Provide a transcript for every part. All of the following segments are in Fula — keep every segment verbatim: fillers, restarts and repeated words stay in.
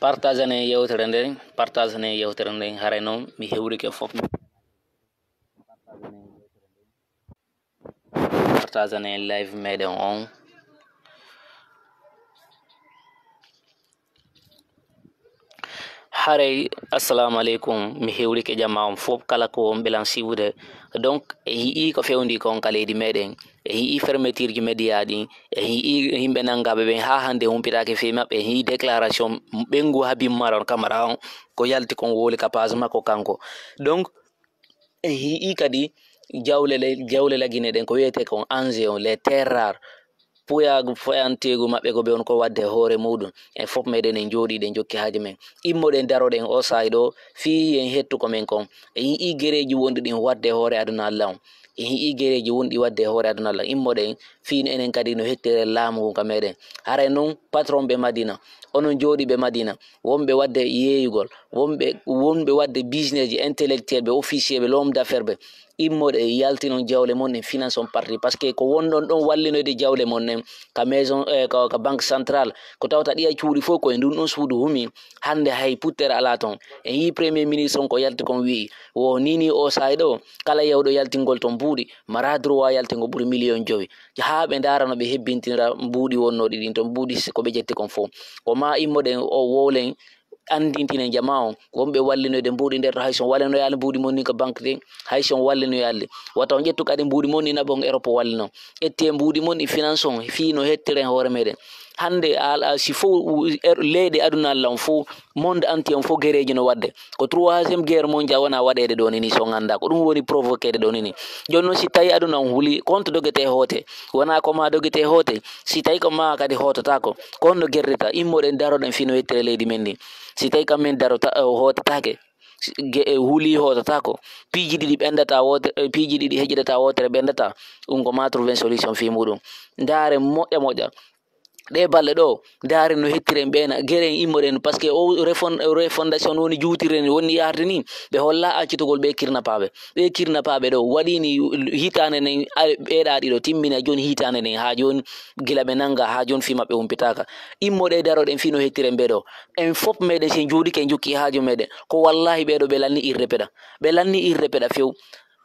Partageanen yewtere nden, partageanen yewtere nden. Haray non mi hewrike fof. Partageanen live meɗen on. Haray, assalamu aleykum. Mi hewrike jama on fof, kala ko on ɓelan siwude. Donc, e yi'i ko fewndi kon ka leydi meɗen. E yi'i fermeture ji média ɗin. E yi'i yimɓe nangaɓe ɓen ha hande humpitake fii maɓɓe. E yi'i déclaration ɓengu Habib Maron Camara on, ko yalti kon woli ka page makko kanko. Donc, e yi'i kadi jawle le-, jawle lagine ɗen, ko wiyete kon enjeu on, les terres rares. Puyaagu, foyantegu maɓɓe ko ɓe on ko wadde hoore muɗum. En fof meɗen en jooɗi ɗen jokki haaji men. Immoɗen daroɗen o saa'i ɗo, fii en hettu ko men kon. E yi'i gereji wonɗi ɗin wadde hoore aduna Allah on. E yi'i gereji wonɗi wadde hoore aduna Allah. Immoɗen fii no enen kadi no hettire laamu ngun ka meɗen. Haray non patron ɓe Madina, onon jooɗiɓe Madina, wonɓe wadde yeeyugol, wonɓe, wonɓe wadde business ji, intellectuel ɓe, officier ɓe, l'homme d'affaires ɓe, immoɗe yaltinon jawle mon e finance on parti, parce que ko wonɗon ɗon wallinoyde jawle mon ɗen ka maison, eh, ka, ka banque centrale, ko tawta ɗiya cuuɗi fof ko e ndun ɗon suudu humi. Hande hay puttere ala ton. E yii premier ministre on ko yalti kon wi'i, wo nini o saa'i ɗo, kala yawɗo yaltingol ton mbuuɗi, mara droit yaltingo ɓuri million jowi. Haa ɓe ndaara no ɓe hebbintinira mbuuɗi wonnooɗi ɗin ton, mbuuɗi s-, ko ɓe ƴetti kon fof. Ko ma immoɗen o wowlen, anndintinen jama on, wonɓe wallinoyde mbuuɗi nder to, hay so on wallinoyaali mbuuɗi mon ni ko banque de, hay so on wallinoyaali. Wata on ƴettu kadi mbuuɗi mon ni na bon Europe wallino. Ƴetti e mbuuɗi mon e finance on, fii no hettiren hoore meɗen. Hande a, a, si fof, u-, er-, leyɗe aduna Allah on fof, monde entier on fof gereji no wadde. Ko troisième guerre mondiale wona waɗeede ɗo ni, ni so on annda. Ko ɗum woni provoquede ɗo ni ni. Jooni noon si tawi aduna on huli, ko honto dogete hoote? Wona ko ma dogete hoote. Si tawi ko ma kadi hoototako, ko honno gerrita? Immoɗen daroɗen fii no hettire leydi men ndi. Si tawi kam men darota, eh, hootetake, si, ge-, eh, huli hoototako, piiji ɗiɗi ɓendata woote-, eh, piiji ɗiɗi heƴidata wootere ɓendata, ɗum ko ma trouver solution fii muɗum. Ndaare moƴƴa moƴƴa. Ɗe balɗe ɗo, ndaare no hettiren ɓeena, geren immoɗen, parce que o refon-, refondation woni juutiren, woni yaarde ni, ɓe holla accitugol ɓe kidnappaaɓe. Ɓe kidnappaaɓe ɗo, waɗi ni hitaande nden, a-, ɓeeɗa ɗiɗo timmina jooni hitaande nden, haa jooni gila ɓe nanga, haa jooni fii maɓɓe humpitaaka. Immoɗe daroɗen fii no hettiren ɓe ɗo. En fof meɗen sen jooɗike en jokki haaju meɗen, ko wallahi ɓe ɗo ɓe lanni irde peɗa. Ɓe lanni irde peɗa few.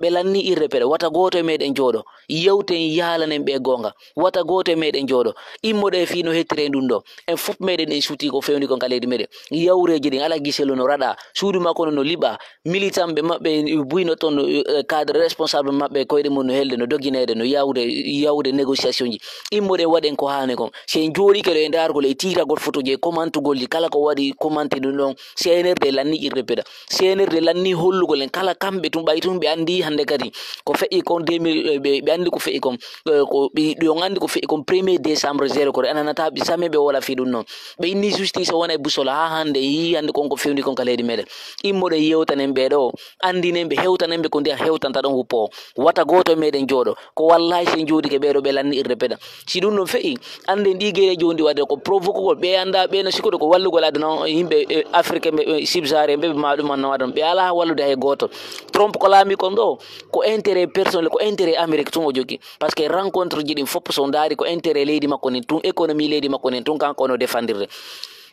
Ɓe lanni irde peɗa. Wata gooto e meɗen jooɗo. Yewten, yaalanen ɓe goonga. Wata gooto e meɗen jooɗo. Immoɗe fii no hettire ɗum ɗo. En fof meɗen en suuti ko fewndi kon ka leydi meɗen. Yawreeji ɗin ala giselu no raɗa. Suudu makko no, no liɓa. Militant ɓe maɓɓe buyno toon, eh, cadre responsable maɓɓe koyɗe mum no helde, no dogineede, no yawde, yawde négociation ji. Immoɗen waɗen ko haani kon. Si en jooɗike ɗo e ndaargol e tiitagol photo ji e commentugol ji, kala ko waɗi commenté ɗum ɗon, C N R D lanni irde peɗa. C N R D lanni hollugol en kala kamɓe tun, ɓay tun ɓe anndi hannde kadi ko feƴƴi kon deux mille, eh, ɓe, ɓe anndi ko feƴƴi kon, eh, ko ɓe, ɓe on anndi ko feƴƴi kon premier décembre zéro ko ananata ɓe same ɓe wola fii ɗum noon. Ɓe inni justice o wona e busola haa hannde, yii hannde kon ko fewndi kon ka leydi meɗen. Immoɗen yewtanen ɓe ɗo, anndinen ɓe, hewtanen ɓe ko ndiyam hewtanta ɗon huppo o. Wata gooto e meɗen jooɗo. Ko wallahi si en jooɗike ɓe ɗo ɓe lanni irde peɗa. Si ɗum ɗon feƴƴi, annden ɗi gere jondi wadde ko provokugol. Ɓe annda ɓe no sikkude ko wallugol aduna on, yimɓe, eh, Afrique ɓe, ɓe subsahariens ɓe, ɓe ma ɗum anno adon. Ɓe ala wallude hay gooto. Trump ko laami kon ɗo, ko intérêt personnel, ko intérêt Amérique tun o jogii. Parce que rencontre ji ɗin fof so on ndaari ko intérêt leydi makko nin tun, économie leydi makko nin tun kanko ono défendirde.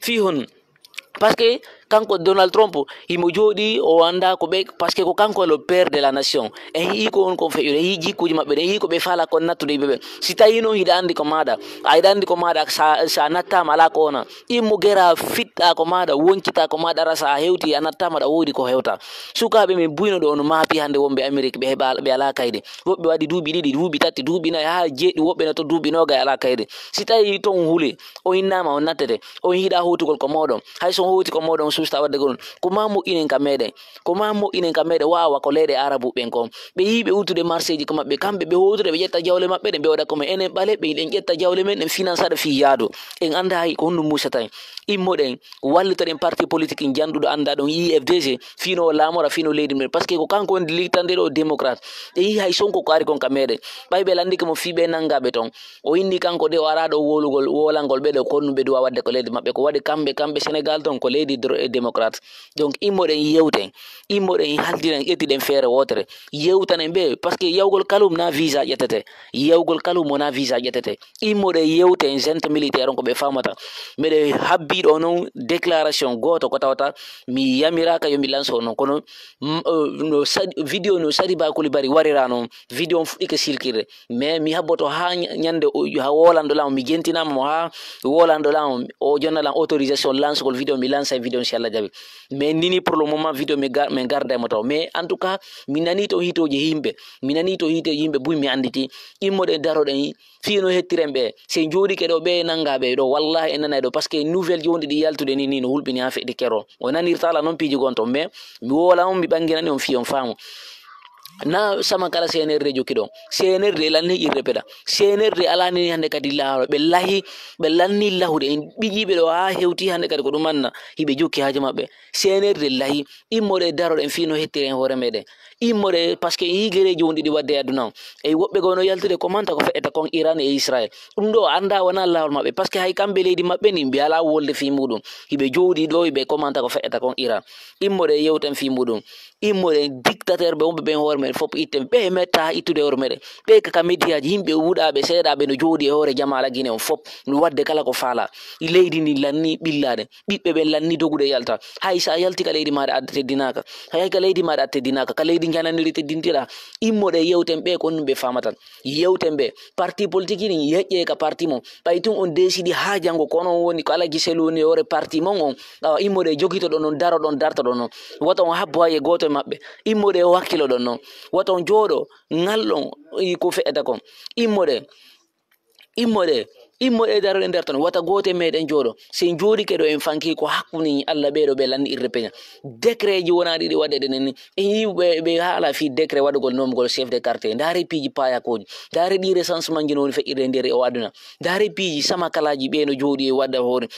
Fii hon? Parce que kanko Donald Trump, himo jooɗi, o annda ko ɓe, parce que ko kanko le père de la nation. En yii ko on kon feƴƴude, en yii jikkuuji maɓɓe ɗin, en yii ko ɓe faala kon nattude yimɓe ɓe. Si tawi noon hiɗa anndi ko maaɗa, a hiɗa anndi ko maaɗa, sa, sa nattaama alaa ko wona. Immo gera fiɗɗa ko maaɗa, woncita ko maaɗa, rasa a hewti, a nattaama aɗa woodi ko hewta. Sukaaɓe men buyno ɗo no maapi hannde wonɓe Amérique, ɓe heɓa, ɓe alaa kaydi. Woɓɓe waɗi duuɓi ɗiɗi, duuɓi tati, duuɓi nayi, haa jeeɗi, woɓɓe no to duuɓi noogay alaa kaydi. Si tawi toon huli, o innaama, o nattete, o yiɗa hootugol ko mooɗon. Hay so on hooti ko mooɗon, on suusta waɗde ko ɗum. Ko ma moƴƴinen ka meɗen. Ko ma moƴƴinen ka meɗen, waawa ko leyɗe Arabu ɓen kon. Ɓe yii ɓe wuttude marché ji ko maɓɓe, kamɓe ɓe hootira, ɓe ƴetta jawle maɓɓe, ɗe ɓe waɗa ko men. Enen ɓaleeɓe, hiɗen ƴetta jawle men, ɗen finance aɗa fii yaadu. En annda hay ko honɗum muusata en. Immodeen, wallitoɗen parti politique en janɗuɗo annda ɗon, I F D C, fino o laamora, fino leydi men. Parce que ko kanko woni littande ɗo démocrate. Ɓe yii hay Sonko ko ari kon ka meɗen. Ɓay ɓe lanndike mo fii ɓe nanngaɓe ton. O inni kanko de o ara ɗo wolugol, wolangol ɓe ɗo, ko honɗum ɓe duwa waɗde ko leydi maɓɓe. Ko waɗi kamɓe, kamɓe Sénégal ton, ko leydi dro-, démocrate. Donc, immoɗen yewten, immoɗen haldiren, ƴettiɗen feere wootere, yewtanen ɓe, parce que yawgol kalum na visa ƴettete, yawgol kalum wona visa ƴettete. Immoɗen yewten gente militaire on ko ɓe famata. Mbeɗe habbi ɗo noon déclaration gooto ko tawata mi yamiraaka yo mi lanso noon, kono, mm, eh, no Sadi, vidéo no Sadi Ba Coulibaly warira noon, vidéo on fuɗɗike silkirde. Mais mi habboto haa nya-, ñande o, haa woolanɗo lan o, mi jentinaama mo haa woolanɗo lan o, o jonna lan autorisation lansugol vidéo, mi lansa vidéo, si Allah jaɓi. Mais nini pour le moment vidéo mi gar-, min garda e mo taw. Mais en tout cas, mi nani to hitooji yimɓe, mi nani to hitooji yimɓe buy mi annditi. Immoɗen daroɗen fii no hettiren ɓe. Si en jooɗike ɗo, ɓe nannga ɓe ɗo, wallahi en nanay ɗo. Parce que nouvelle ji wonɗi ɗi yaltude ni, ni no hulɓini haa feɗi kero. O nanirta ala noon piiji gon toon, mais mi woola on, mi ɓanginani on fii on faamu. Na sama kala C N R D jokki ɗon. C N R D lanni irre peɗa. C N R D alani hannde kadi laaro. Ɓe lahi, ɓe lanni lahude. En ɓijiiɓe ɗo haa hewti hannde kadi ko ɗum anna. Hiɓe jokki haajo maɓɓe. C N R D lahi. Immoɗe daroɗen fii no hettiren hoore meɗen. Immoɗe, parce que en yii gereeji wonɗi ɗi waɗde e aduna on. E woɓɓe goo no yaltude ko manta ko feƴƴata kon Iran e Israël. Ɗum ɗo annda wona laawol maɓɓe, parce que hay kamɓe leydi maɓɓe ni ɓe alaa wolde fii muɗum. Hiɓe jooɗi ɗo, hiɓe komanta ko feƴƴata kon Iran. Immoɗe yewten fii muɗum. Immoɗe dictateur ɓe wonɓe ɓen hoore meɗen fof itten. Ɓe metta ittude hoore meɗen. Ɓe kaka médiaji, yimɓe wuɗaaɓe seeɗaaɓe no jooɗi e hoore jamaala Guinée on fof. No waɗde kala ko faala. Leydi ndi lanni ɓillaade. Ɓiɓɓe ɓen lanni dogude yalta. Hay sa yalti ka leydi maaɗa a teddinaaka. Hay ka leydi maaɗa a teddinaaka. Ka leydi njananiri teddintiɗa. Immoɗe yewten ɓe ko honɗum ɓe famata. Yewten ɓe. Parti politique ɗin yeƴƴe ka parti mon. Ɓay tun on décidi haa janngo ko onon woni ko Alaji Selu woni hoore parti mon on. Awa immoɗe jogitoɗon non, daroɗon, dartoɗon non. Wota on habbo hay e gooto e maɓɓe. Immoɗe o hakkiloɗon non. Wota on jooɗo, ŋalɗon, i ko feƴƴata kon. Immoɗe. Immoɗe, immoɗe daroɗe nder ton, wata gooto e meɗen jooɗo. Si en jooɗike ɗo en fanki ko hakkunde Allah ɓeeɗo ɓe lanni irde peña. Décret ji wonaa ɗiɗi waɗeede nen ni. En yii ɓe, ɓe haala fii décret waɗugol nomgol chef de quartier. Ndaare piiji paayakooji. Ndaare ɗi recensement ji no woni feƴƴirde e nder o aduna. Ndaare piiji sama kalaaji ɓe no jooɗi e waɗa hoore.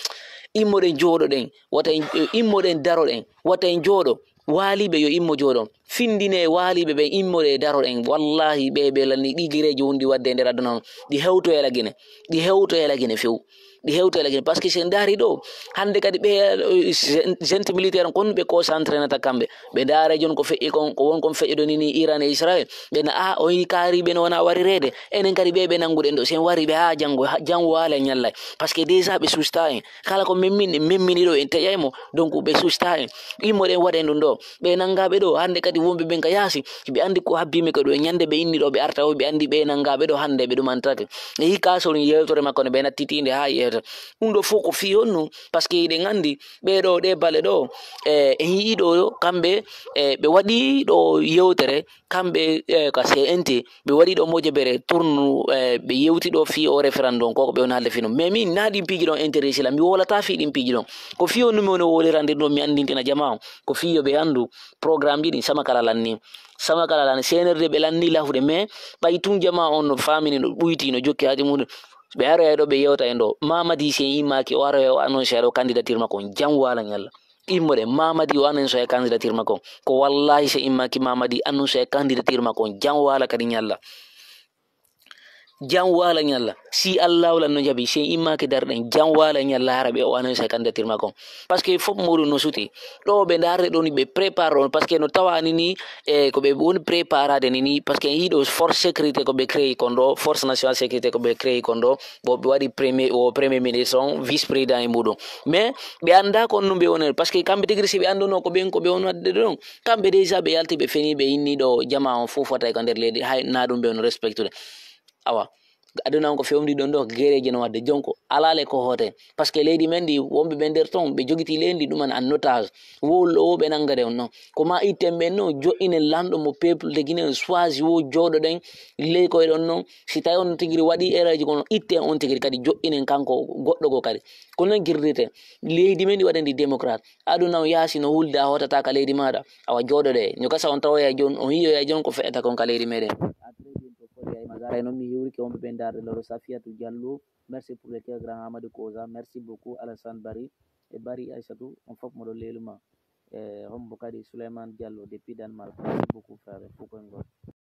Immoɗen jooɗoɗen, wata en, immoɗen daroɗen, wata en jooɗo. Waaliiɓe yo immo jooɗo. Findine waaliiɓe ɓen immoɗe e daroɗen. Wallahi ɓe, ɓe lanni ɗi gereeji wonɗi waɗde e nder aduna on. Ɗi hewto e Lagine. Ɗi hewto e Lagine few. Ɗi hewto e Lagine. Parce que si en ndaari ɗo, hannde kadi ɓe, eh, gen-, gente militaire on, kon ɓe concentré nata kamɓe. Ɓe ndaara jon ko feƴƴi kon, ko won kon feƴƴude ni, ni Iran e Israël. Ɓe na, a, o yi kaariiɓe no wona warireede. Enen kadi ɓe, ɓe nannguɗen ɗo. Si en wari ɓe haa janngo, ha, janngo waala e ñalla. Parce que déjà ɓe susta en. Kala ko memmin, en memmini ɗo, en teƴay mo. Donc ɓe susta en. Immoɗen waɗen ɗum ɗo. Ɓe nanngaɓe ɗo, hannde kadi wonɓe ɓen ka yaasi, ɓe anndi ko habbi mi ko ɗo. Ñande ɓe inni ɗo, ɓe arta o, ɓe anndi ɓe nanngaɓe ɗo, hannde ɓe ɗum antake. E yi kasol yewtere makko ne, ɓe nattitiinde haa yewtere. Ɗum ɗo fof ko fii honno? Parce que hiɗen anndi ɓee ɗo, ɗe bale ɗo, e, en yii ɗo, kamɓe, e, ɓe waɗi ɗo yewtere, kamɓe, eh, ka C N T, ɓe waɗi ɗo mojobere tournu, eh, ɓe yewti ɗo fii o référendum, ko ko ɓe woni haalde fii ɗum. Mais min, na ɗin piiji ɗon intéressé lan, mi wowlata fii ɗin piiji ɗon. Ko fii on ɗum mi woni wowlirande ɗum, mi anndintina jamaa on. Ko fii yo ɓe anndu programme ji ɗin sama kala lanni. Sama kala lanni, C N R D ɓe lanni lahude, mais ɓay tun jamaa on no faamini, no ɓuyti, no jokki haaji muɗum. Ɓe aroya ɗo, ɓe yewta en ɗo. Mamadi si en immaaki, o aroya o annoncé ɗo candidature makko, jam waala ñalla. Immoɗen, Mamadi o annonce e candidature makko. Ko wallahi si immaaki Mamadi annonce e candidature makko, jam waala kadi ñalla. Jam waala ñalla. Si Allahu lan no jaɓi, si immaaki darɗen, jam waala ñalla hara ɓe o annonce e candidature makko. Parce que fof muɗum no suti. Ɗo ɓe ndaarde ɗo ni ɓe prépare on, parce que no tawani ni, e ko ɓe woni préparade ni ni, parce que en yii ɗo force sécurité ko ɓe créé kon ɗo, force nationale sécurité ko ɓe créé kon ɗo, bon, ɓe waɗi premier, o premier ministre on, vice président e muɗum. Mais ɓe annda ko honɗum ɓe woniri, parce que kamɓe tigi si ɓe annduno ko ɓen, ko ɓe woni waɗde ɗon, kamɓe déjà ɓe yalti, ɓe feni, ɓe inni ɗo jamaa on fof fotay ko nder leydi, hay na ɗum ɓe woni respectude. Awa, aduna on ko fewndi ɗon ɗo, gereeji no waɗde. Jonko, alaa le ko hoote. Parce que leydi men ndi, wonɓe ɓe nder ton, ɓe jogiti leydi ɗum en otage. Wowlo o ɓe nanngade on non. Ko ma itten ɓen non, joɗɗinen lanɗo mo peuple de Guinée, choisi wo jooɗoɗen, ley koye ɗon non. Si tawi on tigiri waɗi erreur ji kono, itten on tigiri kadi joɗɗinen kanko goɗɗo go kadi. Ko non girdirte. Leydi men ndi waɗen ndi démocrate. Aduna on yaasi no hulde a hootata ka leydi maaɗa. Awa jooɗoɗe. No gasa on tawoya jon, on yiyoya jon ko feƴƴata kon ka leydi meɗen. À très bientôt, Fodé Aymazara. E non mi hiwrike wonɓe ɓe ndaarde loro Safiatou Diallo. Merci pour le cœur, grand Amadou Koza. Merci beaucoup, Alassane Bari. E Bari Aïssatou, on fof moɗo leeluma. E hombo kadi Souleymane Diallo depuis Danemark. Merci beaucoup, frère. Fof koye ngol.